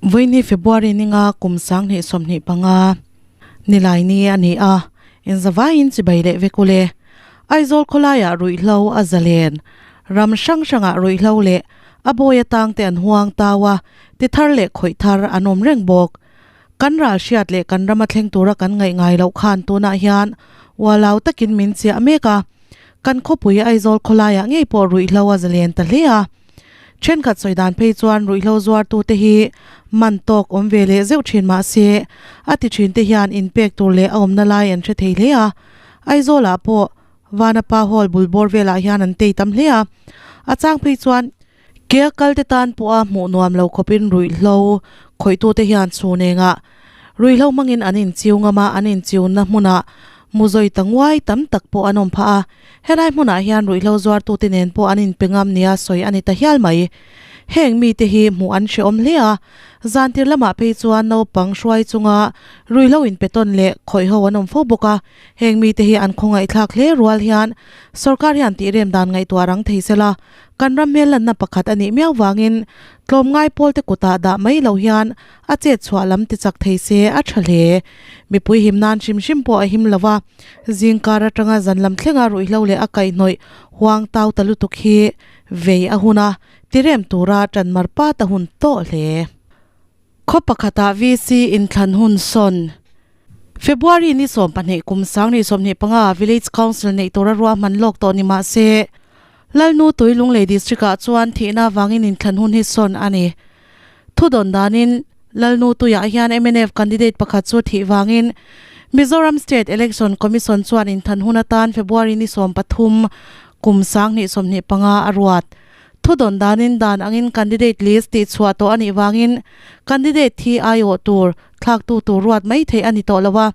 Vawiini February ninga kum 2025 Nilaini a ni a, inzavaiin chibai leh vek ule. Aizawl khawlaiah ruihhlo a zalen. Ram hrang hrangah ruihhlo leh a bawi atangte an huang tau a, ti thar leh khawih thar an awm reng bawk. Kan ral hriat leh kan rama thleng tura kan ngaih ngai loh khan tunah hian ualau takin min chiah mek a. Kan khawpui Aizawl khawlaiah ngei pawh ruihhlo a zalen ta hle a. Thenkhat sawi dan phei chuan ruihhlo zuartute hi man tawk awm ve leh zeuh thin mah se a ti thinte hian inpek tur leh a awmna lai an hre thei hle a. Aizawlah pawh Vanapa Hall bul bawr velah hian an tei tam hle a. A chang phei chuan Ke a kal te tan pawha hmuh nuam lo khawpin ruihhlo khawihtute hian chhun engah ruihhlo hmangin an inchiu ngam a, an inchiuna hmunah muzawi ta nguai tam tak pawh an awm phah a. Helai hmunah hian ruihhlo zuartute nen pawh an inpe ngam nia sawi a ni ta hial mai. Heng mite hi hmuh an hrehawm hle a, zantir lamah phei chuan naupang hruai chunga ruihhlo inpetawn leh khawihho an awm fo bawk a. Heng mite hi an khawngaihthlak hle rual hian sorkar hian tihrem dan ngaihtuah rang thei sela, Kan ram hmel lanna pakhat a nih miau vangin tlawmngai pawlte kutah dah mai lo hian a chet chhuah lam ti chak thei se a tha hle. Mipui him nan hrim hrim pawh a him lo va, zingkar atanga zan lam thlenga ruihhlo leh a kaihhnawih huang tau ta lutuk hi vei a hun a, tirem tura tan mar pat a hun tawh hle. Khaw pakhatah VC inthlan hun sawn. February ni 12 kum 2025 Village Council neih tura ruahman lawk tawh ni mah se, Lalnu Tui Lunglei District-ah chuan thihna avangin inthlan hun hi sawn a ni. Thudawn danin Lalnu Tuiah hian mnf candidate pakhat chu thih vangin Mizoram State Election Commission chuan inthlan hun atan February ni 13 kum 2025 a ruat. Thudawn danin dan angin candidate list tihchhuah tawh a nih vangin candidate thi aiawh tur thlaktu tur ruat mai theih a ni tawh lo a.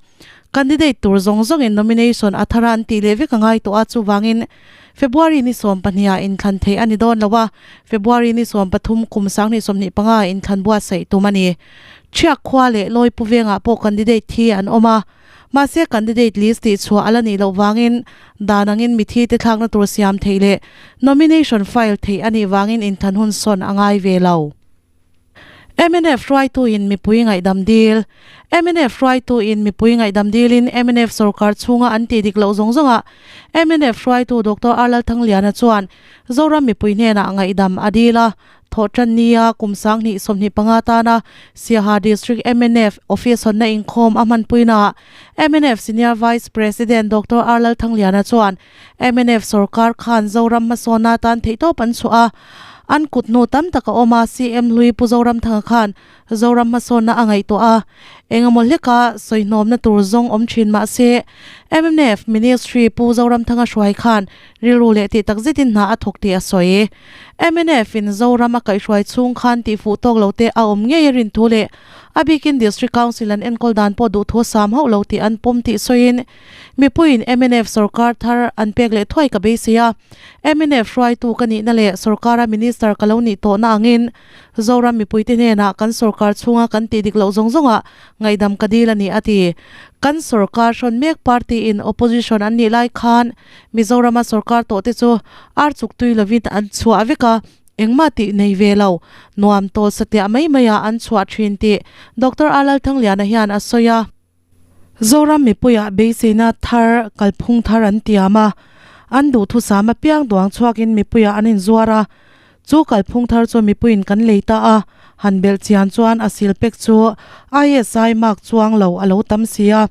Candidate tur zawng zawngin nomination a thar a an tih leh vek a ngai tawh a, chuvangin February ni 12 ah inthlan theih a ni dawn lo a, February ni 13 kum 2025 ah inthlan buatsaih tum a ni. Thiak khua leh Lawipu vengah pawh candidate thi an awm a, mahse candidate list tihchhuah a la nih loh vangin dan angin mithi te thlakna tur siam theih leh nomination file theih a nih vangin inthlan hun sawn a ngai ve lo. Mnf hruaituin mipui ngaihdam dil mnf hruaituin mipui ngaihdam dilin mnf sorkar chhunga an tih dik loh zawng zawngah mnf hruaitu Doctor R Lalthangliana chuan Zoram mipui hnenah ngaihdam a dil a, thawhtan nia kum 2025 tana Siaha District mnf Office hawnna inkhawm a hmanpuinaah mnf Senior Vice President Doctor R Lalthangliana chuan Mnf sorkar khan Zoram hmasawnna atan theihtawp an chhuah a, an kut hnu tam tak a awm a, CM hlui Pu Zoramthanga khan Zoram hmasawnna a ngaihtuah a, engemaw hleka sawihnawmna tur zawng awm thin mah se, mnf Ministry Pu Zoramthanga hruai khan rilru leh tih tak zetin hna a thawk tih a sawi. Mnf in Zoram a kaihhruai chhung khan tihfuh tawk lo te a awm ngei a rin thu leh a bikin District Council an enkawl dan pawh duhthu a sam hauh lo tih an pawm tih sawiin, Mipuiin mnf sorkar thar an pek leh thuai ka beisei a, mnf hruaitu ka nihna leh sorkara minister ka lo nih tawhna angin Zoram mipuite hnenah kan sorkar chhunga kan tih dik loh zawng zawngah ngaihdam ka dil a ni a ti. Kan sorkar hrawn mek party in opposition an nih lai khan Mizorama sorkar tawhte chu ar chuk tui lovin an chhuah vek a, engmah tih nei ve lo, nuam tawl satliah mai maiah an chhuah thin tih Doctor R Lalthangliana hian a sawi a. Zoram mipuiah beiseina thar kalphung thar an tiam a, an duhthusam apiang duang chhuakin mipuiah an inzuar a, chu kalphung thar chu mipuiin kan lei ta a, han belh chian chuan a sil pek chu ISI mark chuang lo a lo tam si a,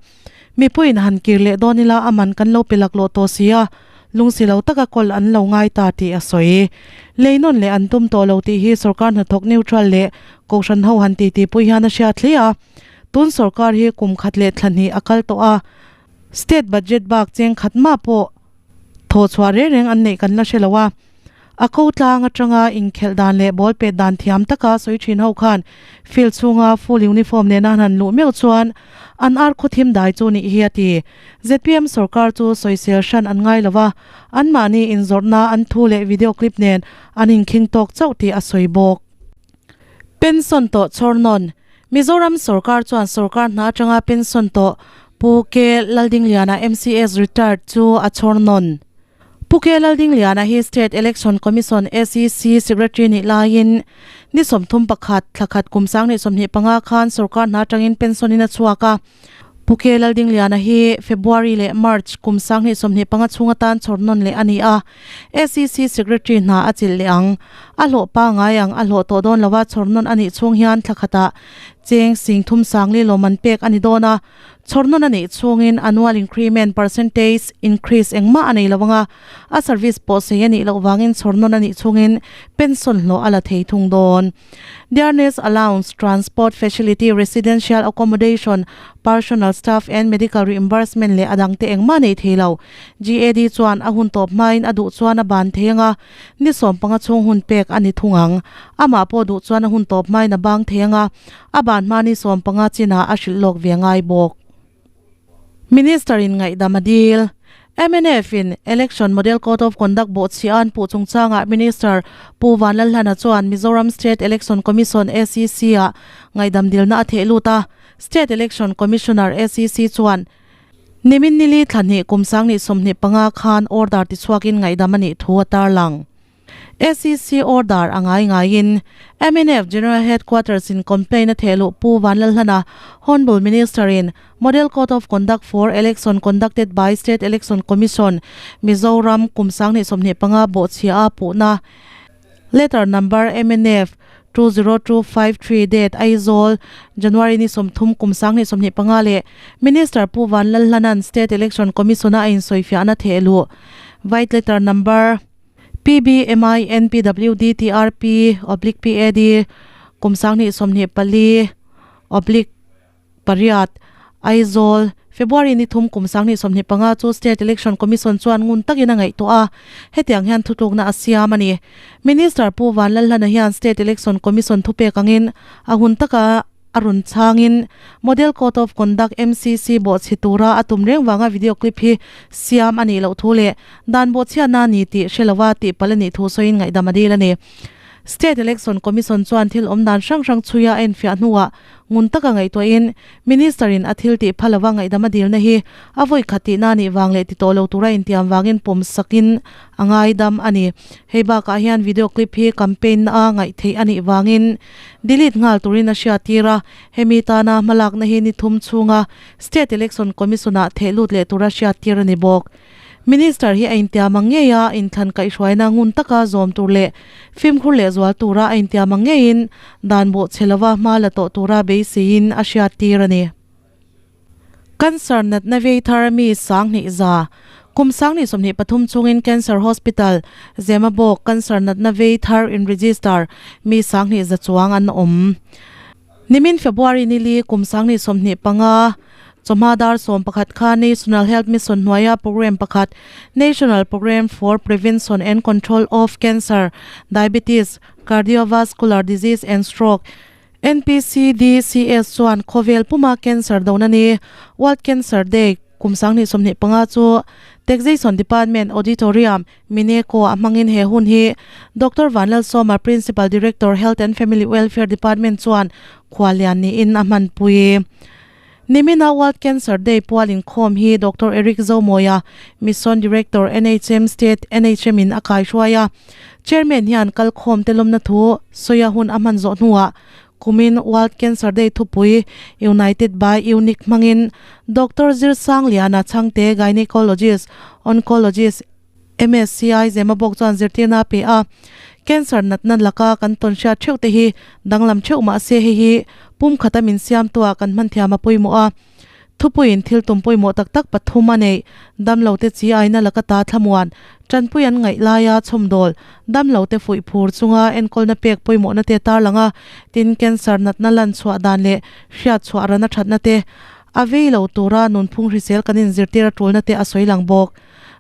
mipuiin han kir leh dawn ila a man kan lo pe laklawh tawh si a, lungsi lo taka kawl an lo ngai ta tih a sawi. Lei nawn leh an tum tawh lo tih hi sorkar hnathawk neutral leh kohhran ho han titi pui hian a hriat hle a. Tun sorkar hi kum khat leh thla hnih a kal tawh a, state budget bak cheng khat mah pawh thawh chhuah reng reng an neih kan la hre lo a. A ko tlang atanga inkhelh dan leh ball pet dan thiam taka sawi thin ho khan field chhunga full uniform nena an han luh meuh chuan an ar khawthim dai chu nih hi a ti. Zpm sorkar chu sawisel hran an ngai lo va, anmahni inzawrhna an thu leh video clip nen an inkhing tawk chauh tih a sawi bawk. Pension tawh chhawrnawn Mizoram sorkar chuan sorkar hna atanga pension tawh Pu K Laldingliana MCS retired chu a chhawr nawn. Pu K Laldingliana hi State Election Commission, SEC, Secretary nih laiin ni 31 thla khat kum 2025 khan sorkar hna atangin pension in a chhuak a. Pu K Laldingliana hi February leh March kum 2025 chhung atan chhawr nawn leh a ni a, SEC Secretary hna a chilh leh ang. A hlawh pangngai ang a hlawh tawh dawn lova chhawr nawn a nih chhung hian thla khatah cheng sing thum sangli lawm an pek a ni dawn a. Chhawrnawn a neih chhungin annual increment percentage increase engmah a nei lo anga, a service pawh sei a nih loh vangin chhawrnawn a nih chhungin pension hlawh a la thei thung dawn. Dearness allowance, transport facility, residential accommodation, personal staff and medical reimbursement leh a dangte engmah a nei thei lo. GAD chuan a hun tawp hmain a duh chuan a ban thei anga, ni 15 chhung hun pek a ni thung ang. Amah pawh duh chuan a hun tawp hmain a bang thei anga, A ban hma ni 15 chinah a hrilh lawk ve ngai bawk. Minister in ngaihdam a dil. Mnf in Election Model Code of Conduct bawhchhiah an puh chungchangah Minister Pu Vanlalhlana chuan Mizoram State Election Commission, SEC, ah ngaihdam dilna a theh lut a. State Election Commissioner, SEC, chuan nimin nili thla hnih kum 2025 khan order tichhuakin ngaihdam a nih thu a tarlang. SEC order a ngai ngaiin mnf General Headquarters in complaint a theh luh Pu Vanlalhlana, Hon'ble Minister in Model Code of Conduct for Election Conducted by State Election Commission, Mizoram kum 2025 bawhchhia a puhna Letter Number mnf 20253 date Aizawl, January ni 30 kum 2025 leh Minister Pu Vanlalhlana'n State Election Commission a a insawifiahna theh luh Vide Letter Number PBMINPWDTRP oblique PAD kum 2024 oblique pariat Aizawl, February ni thum kum 2025 chu State Election Commission chuan ngun takin a ngaihtuah a, hetiang hian thutlukna a siam a ni. Minister Pu Vanlalhlana hian State Election Commission thupek angin a hun taka A rawn chhangin, Model Code of Conduct, MCC, bawhchhi tura a tum reng vanga video clip hi siam a nih loh thu leh dan bawhchhiatna a ni tih hre lova tih palh a nih thu sawiin ngaihdam a dil a ni. State Election Commission chuan thil awm dan hrang hrang chhuia a enfiah hnuah ngun taka ngaihtuahin Minister-in a thil tih pha lova ngaihdam a dilna hi a vawi khat tihna a nih vang leh ti tawh lo tura intiam vangin pawm sakin a ngaidam a ni. Hei bakah hian video clip hi campaign-a ngaih theih a nih vangin Delete nghal turin a hriattir a, hemi tana hmalakna hi ni thum chhunga State Election Commission-ah theh lut leh tura hriattir a ni bawk. Minister hi a intiam ang ngei a, inthlan kaihhruaina ngun taka zawm tur leh fimkhur lehzual tura a intiam ang ngeiin dan bawhchhe lova hma la tawh tura beiseiin a hriattir a ni. Cancer natna vei thar mi 2100, Kum 2023 chungin Cancer Hospital, Zemabawk cancer natna vei thar in register mi 2100 chuang an awm. Nimin February nili kum 2025, chawhma dar 11 kha National Health Mission hnuaia programme pakhat National Programme for Prevention and Control of Cancer, Diabetes, Cardiovascular Disease and Stroke, NPCDCS chuan khawvel puma cancer dona ni, World Cancer Day, kum 2025 chu Taxation Department Auditorium, Mineco ah hmangin he hun hi Doctor Vanlalsawma, Principal Director, Health and Family Welfare Department chuan khuallian niin a hmanpui. Nimina World Cancer Day pual inkhawm hi Doctor Eric Zomawia, Mission Director, NHM State NHM in a kaihruai a. Chairman hian kalkhawm te lawmna thu sawi a hun a hman zawh hnuah kumin World Cancer Day thupui United by Unique hmangin Doctor Zirsangliana Chhangte Gynecologist, Oncologist, MSCI Zemabawk chuan zirtirna a pe a, Cancer natna laka kan tawn hriat theuh te hi danglam theuh mah se hei hi pum khata min siamtuah kan hman thiam a pawimawh a. Thupuiin thil tum pawimawh tak tak pathum a neih, damlo te chi aina laka ta thlamuan, tanpui an ngaih laia chhawmdawl, damlo te fuih phur chunga enkawlna pek pawimawhna te tarlang a, tin cancer natna lan chhuah dan leh hriat chhuah rana thatna te a vei lo tura nunphung hrisel kan inzirtir a tulna te a sawi lang bawk.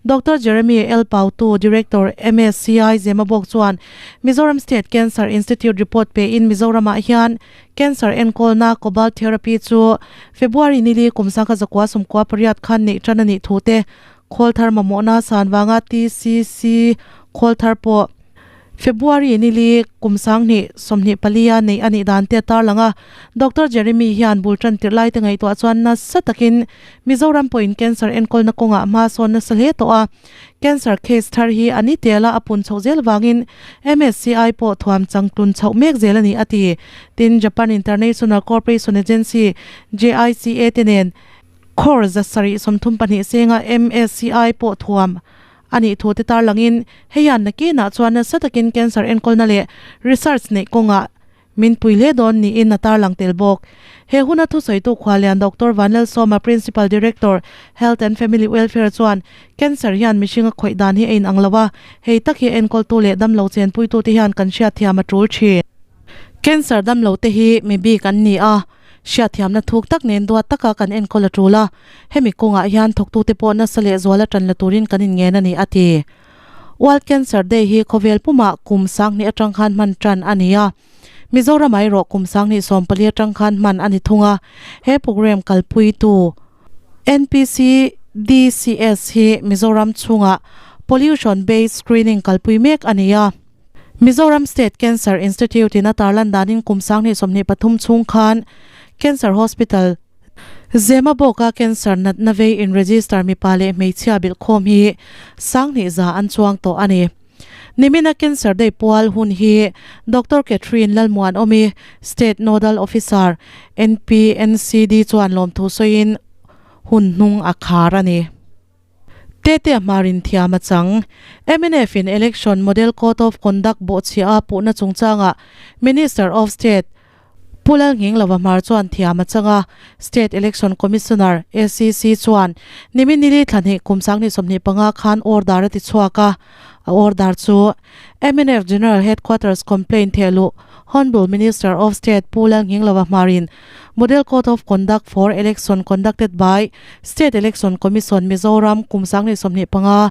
Doctor Jeremy L. Pautu, Director, MSCI Zemabawk chuan Mizoram State Cancer Institute report pein Mizoramah hian cancer enkawlna Cobalt Therapy chu February nili kum 1998 khan neih tan a nih thu te khawl thar mamawhna san vanga TCC khawl thar pawh. February nili kum 2024 a neih a nih dan te a tarlang a. Doctor Jeremy hian bul tan tirh lai te ngaihtuah chuan nasa takin Mizoram pawhin cancer enkawlna kawngah hma sawn nasa hle tawh a. Cancer case thar hi a ni tel a, a pun chhoh zel vangin MSCI pawh thuam changtlun chhoh mek zel a ni a ti. Tin, Japan International Cooperation Agency, JICA, te nen crore 732 senga MSCI pawh thuam a nih thu te tarlangin hei hian nakinah chuan nasa takin cancer enkawlna leh research neih kawngah min pui hle dawn niin a tarlang tel bawk. He huna thusawitu Khualian Doctor Vanlalsawma, Principal Director, Health and Family Welfare chuan cancer hian mihring a khawih dan hi a inang lo a, hei tak hi enkawltu leh damlo chenpuitute hian kan hriatthiam a tul thin. Cancer damlote hi mi bik an ni a. Hriatthiamna thuk tak nen duat taka kan enkawl a tul a, hemi kawngah hian thawktute pawh nasa leh zuala tan la turin kan inngen a ni, a ti. World Cancer Day hi khawvel pumah kum 2000 atang khan hman tan a ni a, Mizoram erawh kum 2014 atang khan hman a ni thung a, he programme kalpuitu NPCDCS hi Mizoram chhungah Pollution Based Screening kalpui mek a ni a. Mizoram State Cancer Institute in a tarlan danin kum 2023 chhung khan Cancer Hospital Zemabawka cancer natna vei in register mipa leh hmeichhia bilhkhawm hi 2000 za an chuang tawh a ni. Nimina Cancer Day pual hun hi Doctor Catherine Lalmuanawmi, State Nodal Officer, NPNCD chuan lawmthu sawiin hun hnung a khar a ni. Tete hmarin thiam a chang. Mnf in Election Model Code of Conduct bawhchhiah a puhna chungchangah Minister of State Pu Lalnghinglova hmar chuan thiam a chang a, State Election Commissioner, SEC, chuan nimin nili thlahnih kum 2025 khan order a ti chhuak a, a order chu Mnf General Headquarters complaint thehluh Hon'ble Minister of State Pu Lalnghinglova hmarin Model Code of Conduct for Election conducted by State Election Commission Mizoram kum 2025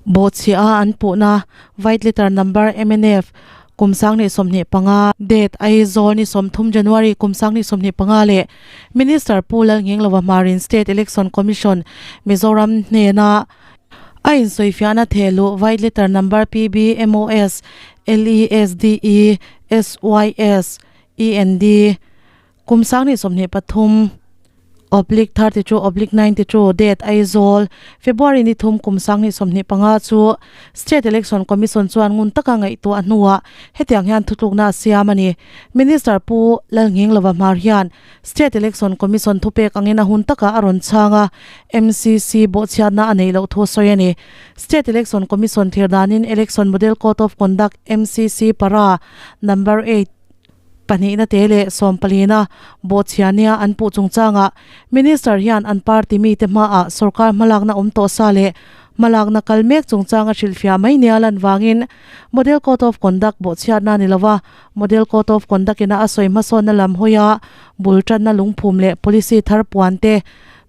bawhchhiah a an puhna White Letter Number mnf kum 2025 date Aizawl ni 30 January kum 2025 leh Minister Pu Lalnghinglova hmarin State Election Commission Mizoram hnena A insawifiahna thehluh White Letter Number PBMOS LESDE SYS END kum 2023 oblique 32 oblique 92 date Aizawl February ni thum kum 2025 chu State Election Commission chuan ngun taka ngaihtuah hnuah hetiang hian thutlukna a siam a ni. Minister Pu Lalnghinglova hmar hian State Election Commission thupek angin a hun takah a rawn chhang a, MCC bawhchhiatna a neih loh thu a sawi a ni. State Election Commission thlir danin Election Model Code of Conduct, MCC, para number eight, pahnihna te leh sawmpalina bawhchhia nia an puh chungchangah Minister hian an party mite hmaah sorkar hmalakna awm tawh sa leh hmalakna kal mek chungchang a hrilhfiah mai nia lan vangin Model Code of Conduct bawhchhiatna ni lova Model Code of Conduct ina a sawi hmasawnna lam hawia bul tanna lungphum leh policy thar puan te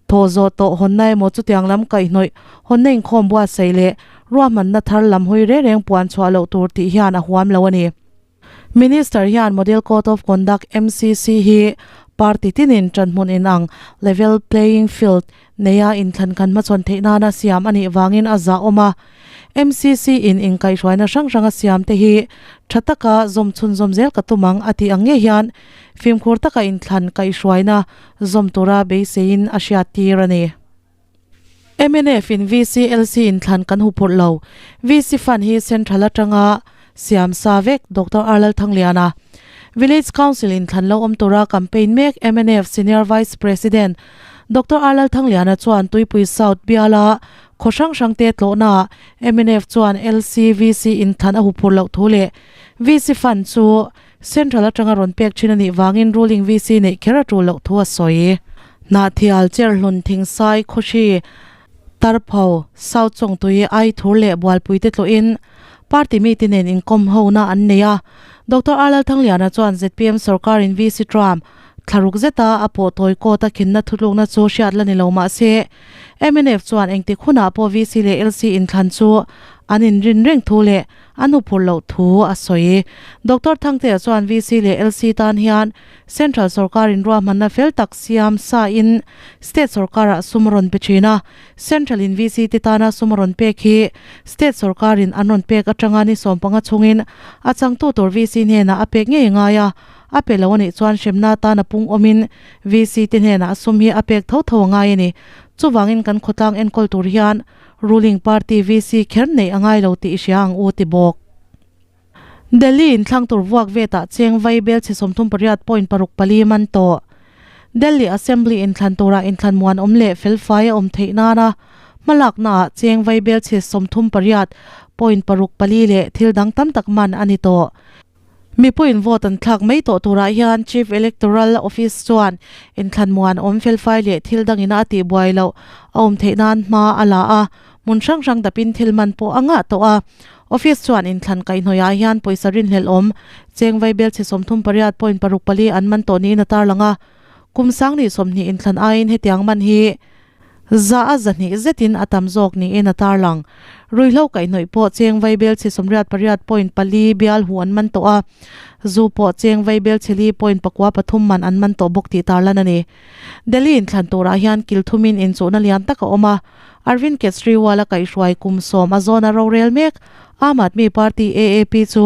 thaw zawh tawh hawnna emaw chutiang lam kaihhnawih hawnna inkhawm buatsaih leh ruahmanna thar lam hawi reng reng puan chhuah loh tur tih hian a huam lo a ni. Minister hian Model Code of Conduct, MCC, hi party tinin ṭanhmun inang, level playing field, neia inthlan kan hmachhawn theih nana siam a nih vangin a zahawm a. MCC in inkaihhruaina hrang hranga siam te hi tha taka zawm chhunzawm zel ka tum ang a tih ang ngei hian fimkhur taka inthlan kaihhruaina zawm tura beiseiin a hriattir a ni. Mnf in VCLC inthlan kan huphurh lo. VC Fund hi Central atanga siam sa vek Doctor R Lalthangliana. Village Council inthlan lo awm tura campaign mek mnf Senior Vice President Doctor R Lalthangliana chuan Tuipui South biala khaw hrang hrang te tlawhnaah mnf chuan LCVC inthlan a huphurh loh thu leh VC Fund chu Central atanga rawn pek thin a nih vangin ruling VC neih kher a tul loh thu a sawi. Hnahthial, Cherhlun, Thingsai, Khawhri, Tarpho, South Chawngtui, Aithur leh Bualpui te tlawhin party mite nen inkawm hona an nei a. Doctor R Lalthangliana chuan zpm sorkarin VC Trump, Thlaruk zeta a pawh tawi court a khinna thutlukna chu hriat la ni lo mah se, mnf chuan engtik hunah pawh VC leh LC inthlan chu an inrin reng thu leh an huphurh loh thu a sawi. Doctor Thangtea chuan VC leh LC tan hian Central sorkarin ruahmanna fel tak siam sa in State sorkarah sum a rawn pe thin a, Central in VC te tana sum a rawn pek hi State sorkarin an rawn pek atanga ni sawmpanga chungin a changtu tur VC hnenah a pek ngei ngai a, a pe lo a nih chuan hremna atan a pung awmin VC te hnenah sum hi a pek tho tho a ngai a ni. Chuvangin kan khawtlang enkawl tur hian Ruling party VC kher neih a ngai lo tih i hria ang u ti bawk. Delhi in thlang tur vuak vetah cheng vai bel chhe 38.64 man tawh. Delhi Assembly inthlan turah inthlan muan awm leh felfai a awm theih nana hmalaknaah cheng vai bel chhe 38.64 leh thil dang tam tak man a ni tawh. Mipuiin vote an thlak mai tawh turah hian Chief Electoral Office chuan inthlan muan awm felfai leh thil dangina a tihbuai loh a awm theih nan hma a la a, hmun hrang hrang dapin thil man pawh a ngah tawh a. Office chuan inthlan kaihhnawihah hian pawisa rinhlelh awm cheng vaibel chhe 38.64 an man tawh niin a tarlang a. Kum sang 20 inthlan aiin hetiang man hi Za a zahnih zetin a tam zawk niin a tarlang. Ruihhlo kaihhnawih pawh cheng vaibel chhe 88.4 bial hu an man tawh a, zu pawh cheng vaibel chhe li point pakua pathum man an man tawh bawk tih tarlan a ni. Delhi inthlan turah hian kil thumin inchuhna lian tak a awm a, Arvind Kejriwal a kaihhruai kum sawm a zawna rorel mek Aam Aadmi Party, AAP, chu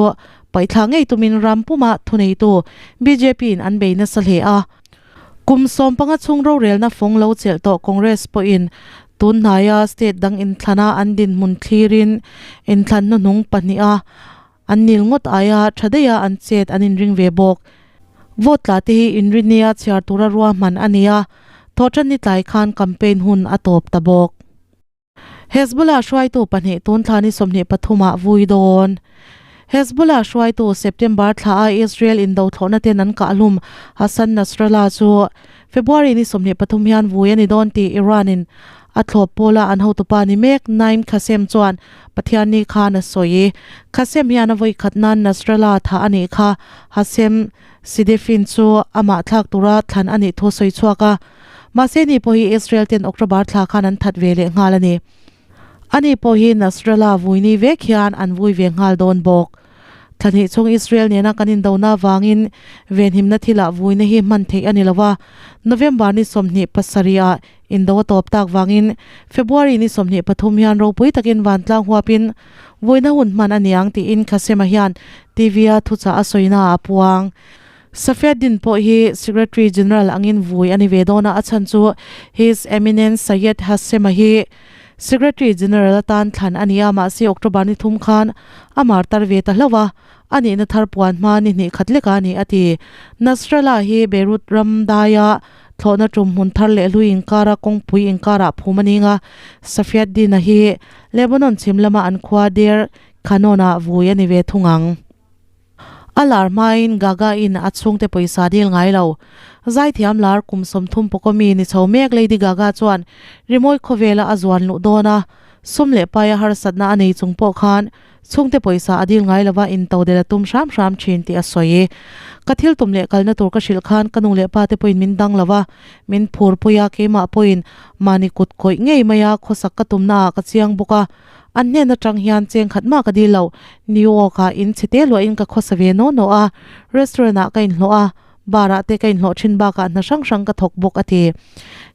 paihthla ngei tumin ram puma thuneitu bjp in an bei nasa hle a. Kum sawmpanga chhung rorelna fawng lo chelh tawh Congress pawhin tun hnaia state dang inthlana an dinhmun thlirin inthlan hnuhnung pahniha an nil ngawt aia tha daiha an chet an inring ve bawk. Vote tla te hi inrinia chhiar tura ruahman a ni a, thawhtanni tlai khan campaign hun a tawp ta bawk. Hezbollah hruaitu pahnih tun thla ni 23 ah vui dawn. Hezbollah hruaitu September thla a Israel indothlawhna ten an kahhlum Hassan Nasrallah chu February ni 23 hian vui a ni dawn tih Iran in a thlawp pawla an hotupa ni mek Naim Qassem chuan Pathianni khan a sawi. Qassem hian a vawi khat nan Nasrallah thah a nih kha Hashem Sidefin chu amah thlak tura thlan a nih thu sawi chhuak a. Mahse ni pawh hi Israel ten October thla khan an that ve leh nghal a ni. Ani pawh hi Nasrallah vui ni vek hian an vui ve nghal dawn bawk. Thla hnih chhung Israel nena kan indona avangin venhimna thilah vuina hi hman theih a ni lo a, November ni 27 ah indo a tawp tak vangin February ni 23 hian ropui takin vantlang huapin vuina hun hman a niang tiin Qasem-a hian TV-a thuchah a sawina ah a puang. Safieddin pawh hi Secretary General angin vui a ni ve dawn a, a chhan chu His Eminence Syed Hassem-a hi Secretary General atan thlan a ni a, mahse October ni thum khan a mar tar ve ta hlauh a, a nihna thar puan hma ni hnih khat lekah a ni a ti. Nasrallah hi Beirut ram daia thlawhna tum hmun thar leh hlui inkara kawngpui inkarah phum a ning a, Safieddin-a hi Lebanon chhim lama an khua Deir Khanon-ah vui a ni ve thung ang. A lar hmain Gaga in a chhungte pawisa dil ngai lo. Zaithiam lar kum 30 pawkaw mi ni chho mek Lady Gaga chuan rimawi khawvela a zuan luh dawn a, sum leh paia harsatna a nei chung pawh khan chhungte pawisa a dil ngai lova intodel a tum hram hram thin tih a sawi. Ka thil tum leh kalna tur ka hrilh khan ka nu leh pa te pawhin min dang lo va, min phurpui a, keimah pawhin mahni kut kawih ngei maia khawsak ka tumnaah ka chiang bawk a. An hnen atang hian cheng khat mah ka dil lo. New York ah in chhe te luahin ka khawsa ve naw naw a, restaurant ah ka inhlawh a, bar ah te ka inhlawh thin bakah hna hrang hrang ka thawk bawk a ti.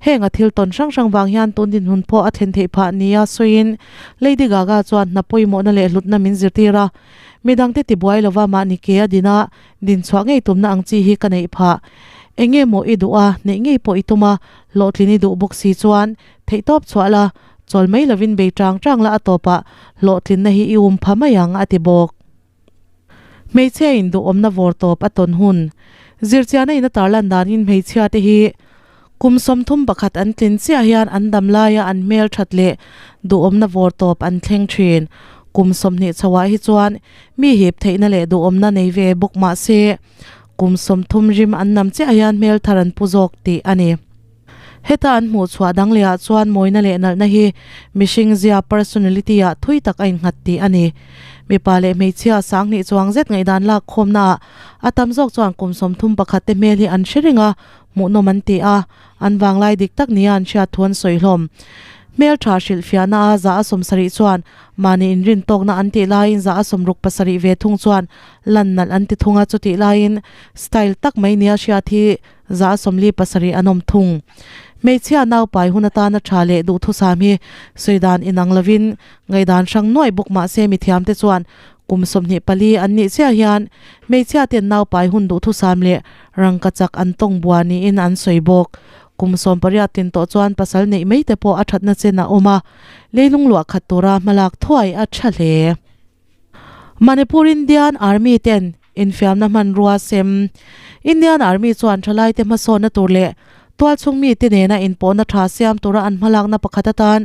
Heng a thil tawn hrang hrang vang hian tun dinhmun pawh a thlen theih phah nia sawiin Lady Gaga chuan hna pawimawhna leh hlutna min zirtir a, midangte tibuai lova mahni ke a din a, din chhuah ngei tumna ang chi hi ka neih phah. Eng nge maw i duh a, neih ngei pawh i tum a, hlawhtlin i duh bawk si chuan theihtawp chhuah la, Chawl mai lovin bei tang tang la a tawpah hlawhtlinna hi i um pha mai ang a ti bawk. Hmeichhia in duhawmna vawr tawp a tawn hun. Zirchiahna in a tarlan danin hmeichhia te hi kum 31 an tlin chiah hian an dam laia an hmel that leh duhawmna vawr tawp an thleng thin. Kum 20 chhoah hi chuan mi hip theihna leh duhawmna nei ve bawk mah se kum 30 rim an nam chiah hian hmel thar an pu zawk tih a ni. Heta an hmuh chhuah dang leh ah chuan mawina leh nalhna hi mihring zia personality ah thui tak a innghat tih a ni. Mipa leh hmeichhia sanghnih chuang zet ngaihdan lak khawmna ah a tam zawk chuan kum 31 te hmel hi an hre reng a, hmuhnawm an ti a, an vanglai dik tak nia an hriat thu an sawi hlawm. Hmeltha hrilhfiahna a za a 70 chuan mahni inrin tawkna an tih laiin za a 67 ve thung chuan lan nalh an ti thung a, chutih laiin style tak mai nia hriat hi za a 47 an awm thung. Hmeichhia naupai hun atana tha leh duhthusam hi sawi dan inang lovin ngaihdan hrang nuaih bawk mahse mithiamte chuan Kum 24 an nih chiah hian hmeichhia ten naupai hun duhthusam leh rangka chak an tawng bua niin an sawi bawk. Kum 18 tin tawh chuan pasal neih mai te pawh a thatna chen a awm a, leilung luah khat tura hmalak thuai a tha hle. Manipur Indian Army ten infiamna hmanrua sem Indian Army chuan thalaite hmasawnna tur leh Tualchhung mite nena inpawhna tha siam tura an hmalakna pakhat atan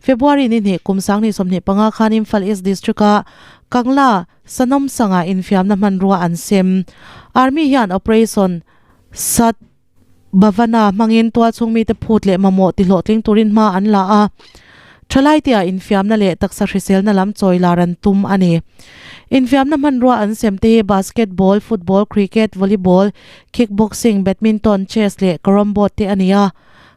February ni hnih kum 2025 khan Imphal East District-a Kangla Sanom Sangah infiamna hmanrua an sem. Army hian Operation Sat Bhavana hmangin tualchhung mite phut leh mamawh tihlawhtling turin hma an la a. Thalaite ah infiamna leh taksa hriselna lam chawi lar an tum a ni. Infiamna hmanrua an sem te hi basketball, football, cricket, volleyball, kickboxing, badminton, chess leh carrom board te a ni a.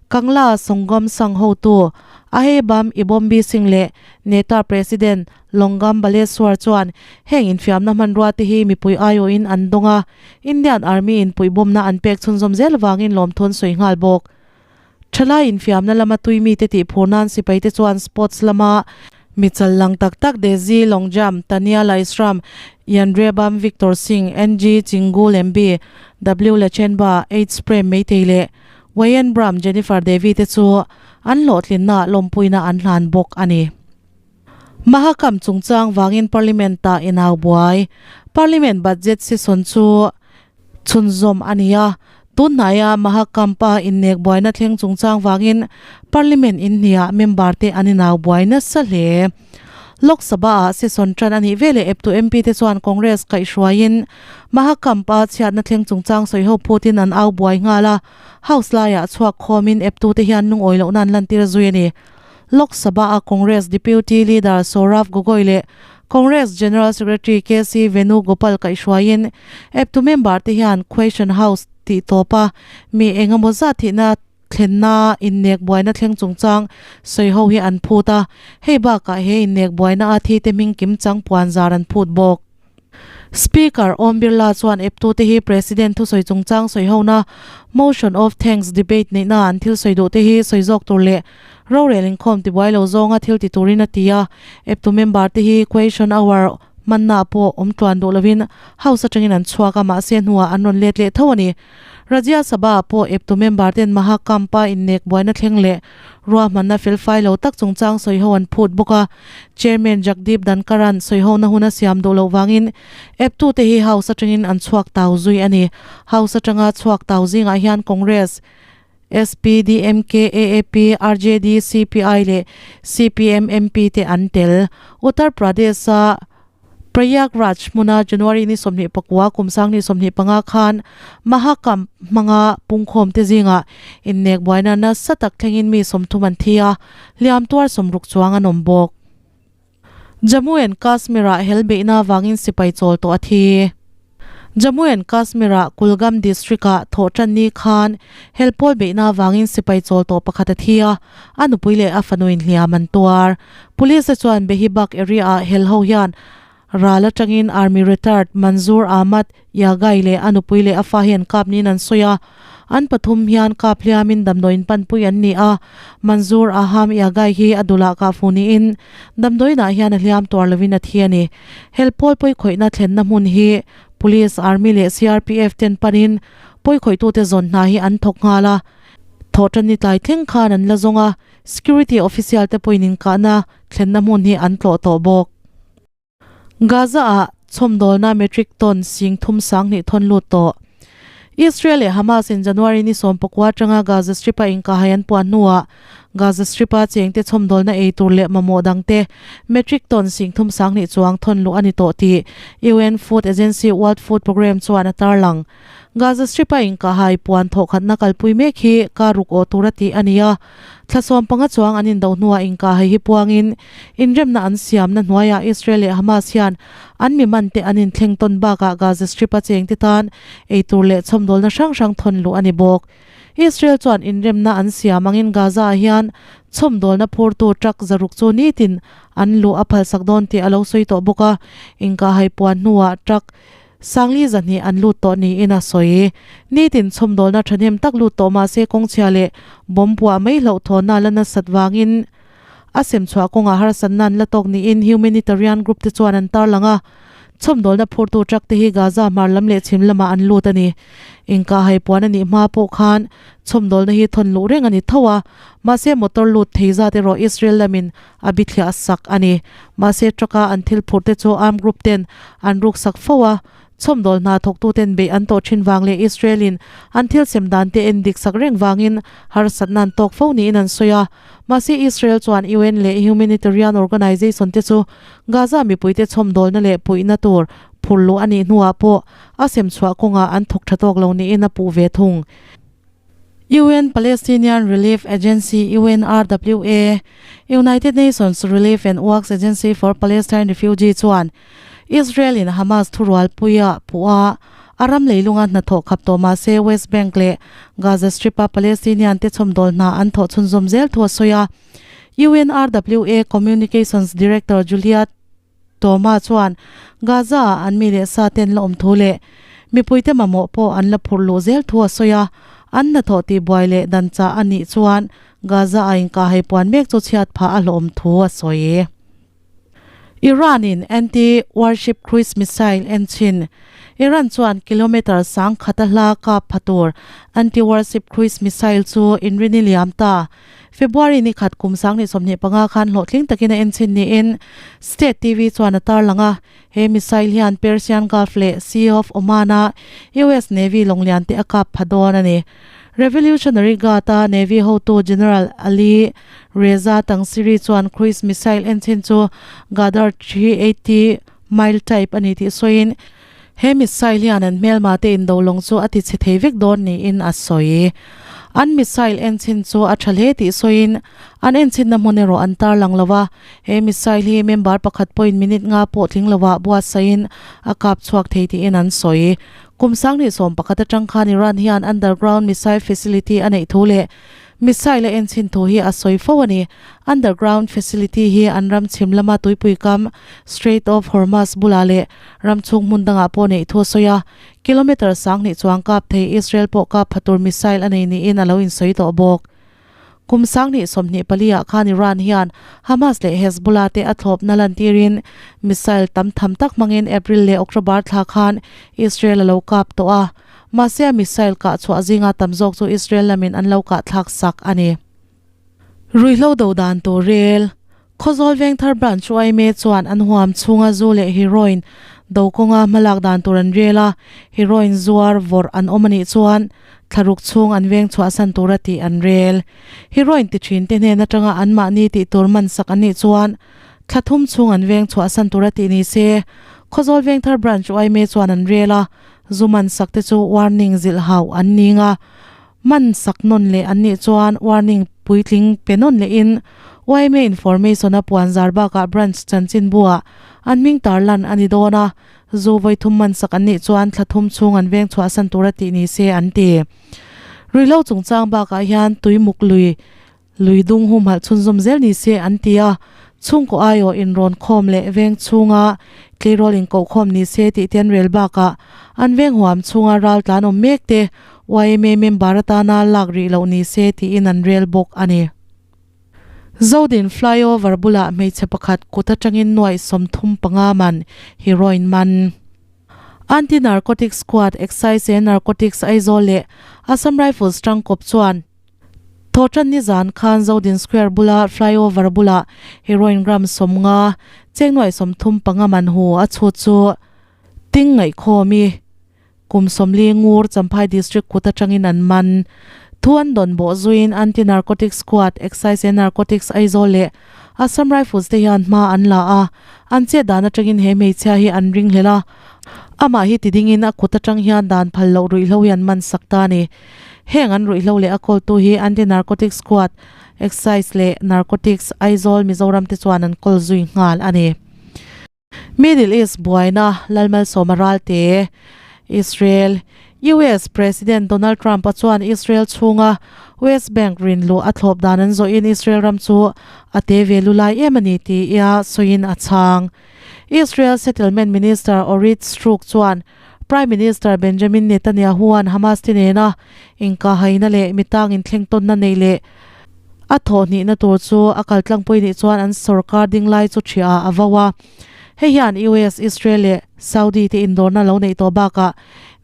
Kangla Songam Sangh hotu Ahebam Ibombi Singh leh Neta President Longam Baleswar chuan heng infiamna hmanrua te hi mipui aiawhin an dawng a, Indian Army in puihbawmna an pek chhunzawm zel avangin lawmthu an sawi nghal bawk. Thalai infiamna lama tui mite tih phur nan sipaite chuan sports lama mi chal lang tak tak Desi Longjam, Tania Laishram, Yandrebam Victor Singh, NG Chingu Lembi, W Lachenba, H Prem Meitei leh Wayen Bram Jennifer Devi te chu an hlawhtlinna lawmpuina an hlan bawk a ni. Mahakam chungchang vangin Parliament-ah inau buai. Parliament budget session chu chhunzawm a ni a, tunhnaia Mahakamp-a innek buaina thleng chungchang vangin Parliament inhniah member te an inau buai nasa hle. Lok Sabha-ah session tan a nih veleh eptu MP te chuan Congress kaihhruaiin Mahakamp-a chhiatna thleng chungchang sawiho phutin an au buai nghal a, House laiah chhuak khawmin eptute hian lungawi lohna an lantir zui a ni. Lok Sabha-a Congress Deputy Leader Saurav Gogoi leh Congress General Secretary KC Venugopal kaihhruaiin eptu member te hian Question House tih tawpa mi engemaw zat thihna thlenna innek buaina thleng chungchang sawiho hi an phut a, hei bakah he innek buaina a thite hming kimchang puanzar an phut bawk. Speaker Om Birla chuan eptute hi President thusawi chungchang sawihona Motion of Thanks debate neihna an thil sawi duhte hi sawi zawk tur leh rorel inkhawm tibuai lo zawnga thil ti turin a ti a. Eptu member te hi Question Hour hmanna pawh awm tluan duh lovin House atangin an chhuak a, mahse hnuah an rawn let leh tho a ni. Rajya Sabha ah pawh eptu member ten Mahakampa innek buaina thleng leh ruahmanna felfai lo tak chungchang sawiho an phut bawk a. Chairman Jagdeep Dhankhar-a'n sawihona hun a siam duh loh vangin eptute hi House atangin an chhuak tau zui a ni. House atanga chhuak tau zingah hian Congress, SP, DMK, AAP, RJD, CPI leh CPM MP te an tel. Uttar Pradesh-a Prayagraj hmuna January ni 29 kum 2025 khan Mahakamp hmanga pungkhawm te zingah innek buaina nasa tak thlengin mi 30 an thi a, hliam tuar 60 chuang an awm bawk. Jammu and Kashmir-ah hel beihna avangin sipai chawl tawh a thi. Jammu and Kashmir-ah Kulgam district-ah thawhtan ni khan hel pawl beihna avangin sipai chawl tawh pakhat a thi a, a nupui leh a fanuin hliam an tuar. Police te chuan Behibagh area-ah hel ho hian ral atangin Army retired Manzoor Ahmad Yagai leh a nupui leh a fa hi an kap niin an sawi a, an pathum hian kap hliamin damdawiin panpui an ni a, Manzoor Aham Yagai hi a dulah kah fu niin damdawiinah hian a hliam tuar lovin a thi a ni. Hel pawl pawikhawihna thlenna hmun hi Police, Army leh CRPF ten panin pawikhawih-tute zawn hna hi an thawk nghal a, thawhtan ni tlai thleng khan an la zawng a, Security official te pawhin inkahna thlenna hmun hi an tlawh tawh bawk. Gaza-ah chhawmdawlna metric ton 32,000 thawn lut tawh. Israel leh Hamas in January ni 19 atanga Gaza Strip-a inkahhai an puan hnuah Gaza Strip-a chengte chhawmdawlna ei tur leh mamawh dangte metric ton 32,000 chuang thawn luh a ni tawh tih UN Food Agency World Food Programme chuan a tarlang. Gaza Strip-a inkahhai puan thawhkhatna kalpui mek hi kar ruk awh tura tih a ni a. Thla 15 chuang an indo hnuah inkahhai hi puangin inremna an siamna hnuaiah Israel leh Hamas hian an mi mante an inthleng tawn bakah Gaza Strip-a chengte tan eitur leh chhawmdawlna hrang hrang thawn luh a ni bawk. Israel chuan inremna an siam angin Gaza-ah hian chhawmdawlna phurtu truck zaruk chu nitin an luh a phalsak dawn tih a lo sawi tawh bawk a, inkahhai puan hnuah truck Sangli zahnih an lut tawh niin a sawi. Nitin chhawmdawlna thahnem tak lut tawh mahse kawngchhia leh bomb puah mai hlauhthawnna la nasat vangin a semchhuah kawngah harsatna an la tawk niin humanitarian group te chuan an tarlang a. Chhawmdawlna phurtu truck te hi Gaza hmar lam leh chhim lamah an lut a ni. Inkahhai puan a nih hma pawh khan chhawmdawlna hi thawn luh reng a ni tho a, mahse motor lut thei zat erawh Israel lamin a bithliah sak a ni. Mahse truck-a an thil phurh te chu armed group ten an ruk sak fo a, chhawmdawl hna thawktu ten beih an tawh thin vang leh Israel in an thil sem dan te en dik sak reng vangin harsatna an tawk fo niin an sawi a. Mahse Israel chuan UN leh humanitarian organization te chu Gaza mipuite chhawmdawlna leh puihna tur phur luh a nih hnuah pawh a sem chhuah kawngah an thawk tha tawk lo niin a puh ve thung. UN Palestinian Relief Agency, UNRWA, United Nations Relief and Works Agency for Palestine Refugee chuan Israel in Hamas thurualpuia puh a, a ram leilunga hnathawh khap tawh mah se West Bank leh Gaza Strip-a Palestinian te chhawmdawl hna an thawh chhunzawm zel thu a sawi a. UNRWA Communications Director Julia Toma chuan Gaza-ah an mi leh sa ten la awm thu leh mipuite mamawh pawh an la phurh luh zel thu a sawi a, an hnathawh tihbuai leh dan chah a nih chuan Gaza-a inkahhei puan mek chu chhiat phah a hlawhawm thu a sawi. Iran-in anti-warship cruise missile en chhin Iran chuan kilometre sangkhata hla kap pha tur anti-warship cruise missile chu inrini liam ta. February ni khat kum 2025 khan hlawhtling takin a enchhin niin State TV chuan a tarlang a. He missile hian Persian Gulf leh Sea of Oman-a US Navy lawnglian te a kap pha dawn a ni. Revolutionary Guard-a Navy hotu General Ali Reza Tangsiri chuan cruise missile enchhin chu Ghadr 380 mile type a ni tih sawiin He missile hian an hmelma te indo lawng chu a ti chhe thei vek dawn niin a sawi. An missile enchhin chu a tha hle tih sawiin an enchhinna hmun erawh an tarlang lo a. He missile hi member pakhat pawhin minute nga pawh tling lovah buatsaihin a kap chhuak thei tiin an sawi. Kum 2011 atang khan Iran hian underground missile facility a neih thu leh Missile a enchhin thu hi a sawi fo a ni. Underground facility hi an ram chhim lama tuipui kam Strait of Hormuz bulah leh ram chhung hmun dangah pawh neih thu a sawi a. Kilometre 2000 chuang kap thei Israel pawh kap pha tur missile a nei niin a lo insawi tawh bawk. Kum 2024 ah khan Iran hian Hamas leh Hezbollah te a thlawpna lantirin missile tam tham tak hmangin April leh October thla khan Israel a lo kap tawh a. Mahse a missile kah chhuah zinga tam zawk chu Israel lamin an lo kah thlak sak a ni. Ruihhlo do dan tur rel, Khawzawl Vengthar Branch yma chuan an huam chhunga zu leh heroin do kawnga hmalak dan tur an rel a, heroin zuar vawrh an awm a nih chuan thlaruk chhung an veng chhuahsan tura tih an rel. Heroin ti thin te hnen atanga anmahni tih tur man sak an nih chuan thla thum chhung an veng chhuahsan tura tih ni se, Khawzawl Vengthar Branch yma chuan an rel a, Zu man sak te chu warning zilh hauh an ning a, man sak nawn leh an nih chuan warning puitling pe nawn lehin yma information a puan zar bakah branch chanchinbu-ah an hming tarlan a ni dawn a, zu vawi thum man sak an nih chuan thla thum chhung an veng chhuahsan tura tih ni se an ti. Ruihhlo chungchang bakah hian tuimuk lui Lui dung humhalh chhunzawm zel ni se an ti a, chhungkaw aiawh inrawn khawm leh veng chhunga tleirawl inkohkhawm ni se tih te an rel bakah an veng huam chhunga ral tlan awm mek te yma member atana lak rih loh ni se tiin an rel bawk a ni. Zodin flyover bulah hmeichhe pakhat kut atangin nuaih 35 man heroin man. Anti-Narcotics Squad, Excise and Narcotics Aizawl leh Assam Rifles tangkawp chuan, Thawhtan nizan khan Zodin Square bula flyover bulah heroin gram 50 cheng nuaih 35 man hu a chhut chu ting ngaihkhawm i kum 40 ngur Champhai District kut atangin an man. Thu an dawn bawh zuiin Anti-Narcotics Squad, Excise and Narcotics Aizawl leh Assam Rifles te hian hma an la a, an chet dan atangin he hmeichhia hi an ringhlel a. Amah hi ti dingin a kut atang hian dan phal loh ruihhlo hi an man sak ta a ni. Heng an ruihhlo leh a kawltu hi Anti-Narcotics Squad, Excise leh Narcotics, Aizawl, Mizoram te chuan an kawl zui nghal a ni. Middle East buaina Lalmalsawma Ralte, Israel, US President Donald Trump-a chuan Israel chhunga West Bank rinluh a thlawp dan an zawhin Israel ram chu a te ve lulai em a ni tia sawiin a chhang. Israel Settlement Minister Orit Struk chuan Prime Minister Benjamin Netanyahu-a'n Hamas te nena inkahhaina leh mitang inthleng tawnna neih leh A thawhhnihna tur chu a kaltlangpui nih chuan an sorkar ding lai chu ṭhiah a vo a. Hei hian US, Israel leh Saudi te indawrna lo neih tawh bakah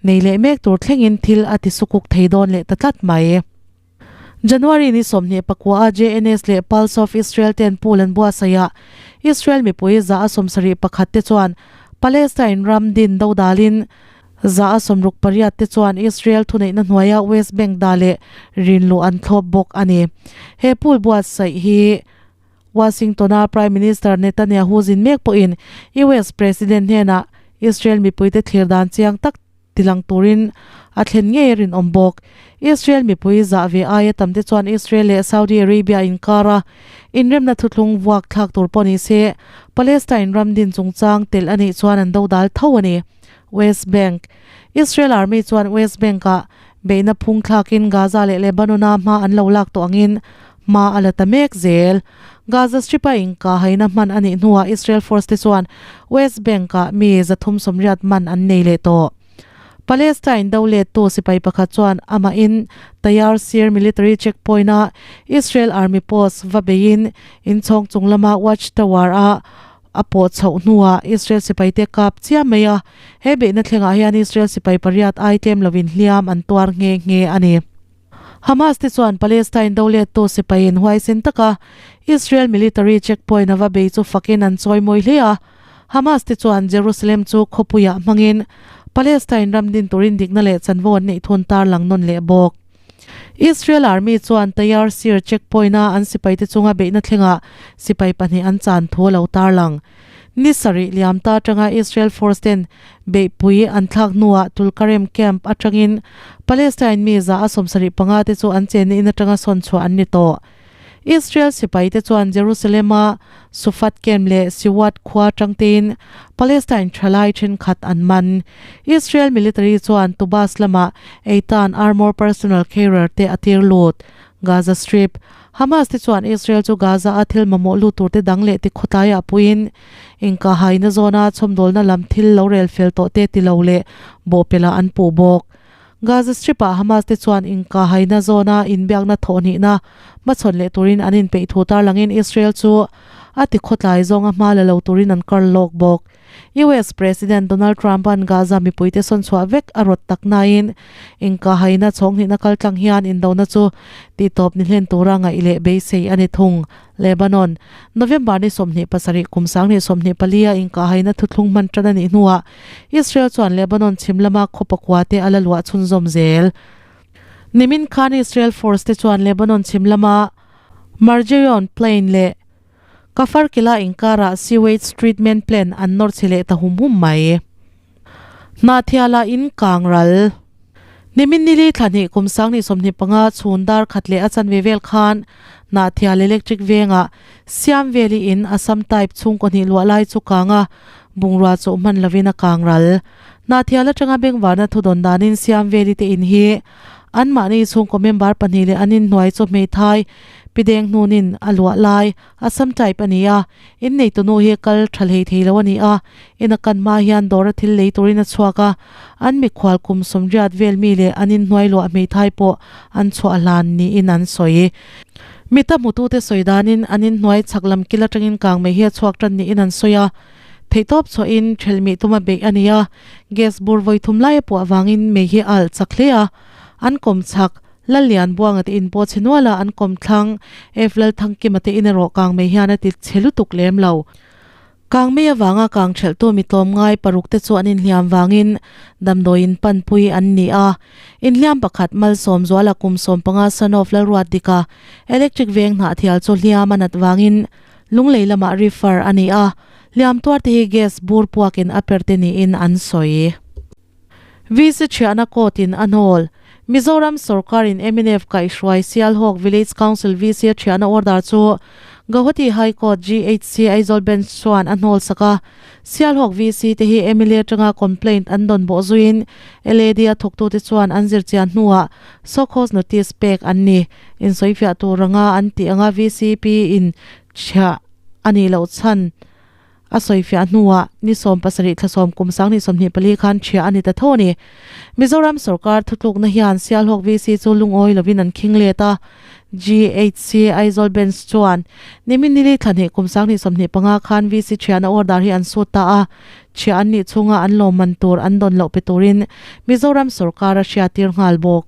nei leh mek tur thlengin thil a ti sukuk thei dawn leh ta tlat mai. January ni 24 a JNS leh Pulse of Israel ten pool an buatsaih ah Israel mipui 171 te chuan Palestine ram din dodalin 168 te chuan Israel thuneihna hnuaia West Bank dah leh rinluh an thlawp bawk a ni. He pool buatsaih hi Washington-a Prime Minister Netanyahu zin mek pawhin US President hnenah Israel mipuite thlir dan chiang tak tilang turin a thlen ngei a rinawm bawk. Israel mipui zah ve aia tam te chuan Israel leh Saudi Arabia inkara inremna thuthlung vuak thlak tur pawh ni se Palestine ram din chungchang telh a nih chuan an dodal tho a ni. West Bank, Israel Army chuan West Bank-ah beihna phung thlakin Gaza leh Lebanon-a hma an lo lak tawh angin hma a la ta mek zel. Gaza Strip-a inkahhaina hman a nih hnuah Israel force te chuan West Bank-ah mi 380 man an nei leh tawh. Palestine do lettu sipai pakhat chuan amahin Tayar Sir military checkpoint-a Israel Army post va beiin inchhawng chung lama watchtower-a A pawh chhoh hnuah Israel sipaite kap chiam mai a, he beihna thlengah hian Israel sipai pariat ai tlem lovin hliam an tuar nghe nghe a ni. Hamas te chuan Palestine do lettu sipaiin huaisen taka Israel military checkpoint a va bei chu fakin an chawi mawi hle a, Hamas te chuan Jerusalem chu khawpuiah hmangin Palestine ram din turin dikna leh chanvo an neih thun tarlang nawn leh bawk. Israel Army chuan Tayar Sir checkpoint-a an sipaite chunga beihna thlengah sipai pahnih an chan thu a lo tarlang. Ni sarih liam ta atanga Israel force ten beihpui an thlak hnuah Tulkarem camp atangin Palestine mi 75 te chu an chenna in atanga sawn chhuah an ni tawh. Israel sipaite chuan Jerusalem-a Sufat camp leh Siwad khua atangtein Palestine thalai thenkhat an man. Israel military chuan Tubas lamah Eitan armour personnel carrier te a tir lut. Gaza Strip, Hamas te chuan Israel chu Gaza-a thil mamawh lut turte dang leh tikhawtlaiah puiin inkahhaina zawna chhawmdawlna lam thil lo rel fel tawh te ti lo leh bawhpelh an puh bawk. Gaza Strip-ah Hamas te chuan inkahhaina zawna inbiakna thawhhnihna hmachhawn leh turin an inpeih thu tarlangin Israel chu a tikhawtlai zawnga hma la lo turin an kar lawk bawk. US President Donald Trump-a'n Gaza mipuite sawnchhuah vek a rawt tak nain inkahhaina chhawnghnihna kaltlang hian indona chu tihtawp ni hlen tura ngaih leh beisei a ni thung. Lebanon, November ni 27 kum 2024 a inkahhaina thuthlung hman tan a nih hnuah Israel chuan Lebanon chhim lama khaw pakua te a la luah chhunzawm zel. Nimin khan Israel force te chuan Lebanon chhim lama Marjayoun Plain leh Kafar Kila inkarah sewage treatment plant an nawr chhe leh ta hum hum mai. Hnahthiala in kang ral. Nimin nili thla hnih kum 2025 chhun dar khat leh a chanve vel khan Hnahthial electric vengah Siam veli in Assam type chhungkaw hnih luah lai chu kang a, bungrua chu hman lovin a kang ral. Hnahthial atanga bengvarna thudawn danin Siam veli te in hi anmahni chhungkaw member pahnih leh an inhnuai chu hmeithai pideng hnunin a luah lai Assam type a ni a, inneitu nu hi kal tha hlei thei lo a ni a, in a kan hma hian dawra thil lei turin a chhuak a, an mikhual kum 80 vel mi leh an inhnuai luah hmeithai pawh an chhuah hlan niin an sawi. Mita hmutute sawi danin an inhnuai chhak lam kil atangin kang mai hi a chhuak tan niin an sawi a, theihtawp chhuahin thelmih tuma beih a ni a, gas bur vawi thum lai a puah vangin mei hi a alh chak hle a, an kawm chhak Lallian Buanga te in pawh chhe nual a, an kawm thlang F Lalthangkima te in erawh kang mei hian a ti chhe lutuk lem lo. Kang mei avanga kang thelhtu mi tlawmngai paruk te chu an inhliam vangin damdawiin panpui an ni a. Inhliam pakhat Malsawm Zuala kum 15 son of Lalruat Dika electric veng hnahthial chu hliam a nat vangin Lunglei lamah refer a ni a, hliam tuar te hi gas bur puakin a per te niin an sawi. VC thiahna court in a hnawl. Mizoram sorkar in mnf kaihhruai Sialhawk Village Council VC a thiahna order chu Gauhati High Court, GHC, Aizawl Bench chuan a hnawl sak a. Sialhawk VC te hi mla atanga complaint an dawn bawh zuiin LAD a thawktute chuan an zirchian hnuah show-cause notice pek an ni. Insawifiah tur anga an tih anga VCP in thiah a nih loh chhan A sawifiah hnuah ni 70 thla sawm kum 2024 khan ṭhiah a ni ta tho a ni. Mizoram sorkar thutlukna hian Sialhawk VC chu lungawi lovin an khing let a. GHC Aizawl Bench chuan nimin nili thla hnih kum 2025 khan VC ṭhiahna order hi an sut ta a. Ṭhiah an nih chhunga an lawmman tur an dawn loh pe turin Mizoram sorkar a hriattir nghal bawk.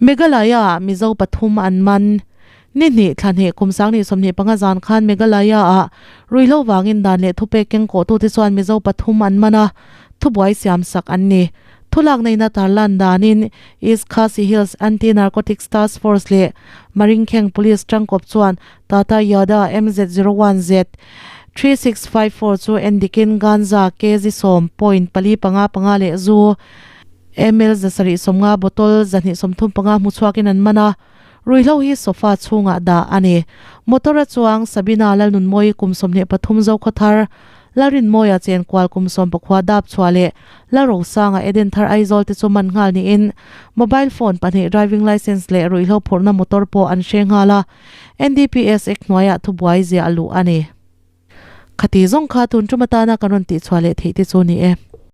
Meghalaya-ah Mizo pathum an man. Ni hnih, thla hnih, kum 2025 zan khan Meghalaya-ah ruihhlo vangin dan leh thupek keng kawhtute chuan Mizo pathum an man a, thubuai siam sak an ni. Thulak neihna tarlan danin East Khasi Hills Anti-Narcotics Task Force leh Maringkheng Police tangkawp chuan Tata Yada MZ01Z 3654 chu endikin ganja kg sawm point pali panga panga leh zu Ml 750 bottle 235 hmu chhuakin an man a, ruihhlo hi sofa chhungah dah a ni. Motor a chuang Sabina Lalnunmawi kum 23 Zokhawthar, Lalrinmawia Chenkual kum 14 dap chhuah leh Lalrosanga Edenthar Aizawl te chu man nghal niin mobile phone pahnih, driving licence leh ruihhlo phurhna motor pawh an hre nghal a, NDPS Act hnuaiah thubuai ziah luh a ni. Khati zawng kha tun tum atana kan rawn tihchhuah leh theih te chu ni e.